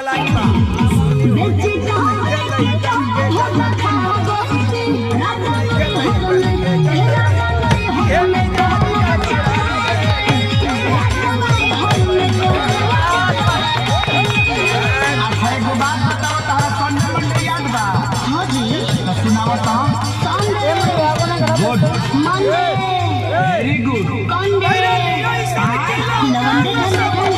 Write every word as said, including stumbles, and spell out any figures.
अच्छा, एगो बात बताओ, तोहरा Sunday Monday याद बा? हाँ जी। तो सुनाओ तो। Sunday। Good। Monday। Very good। Conday। Monday, Monday, Monday।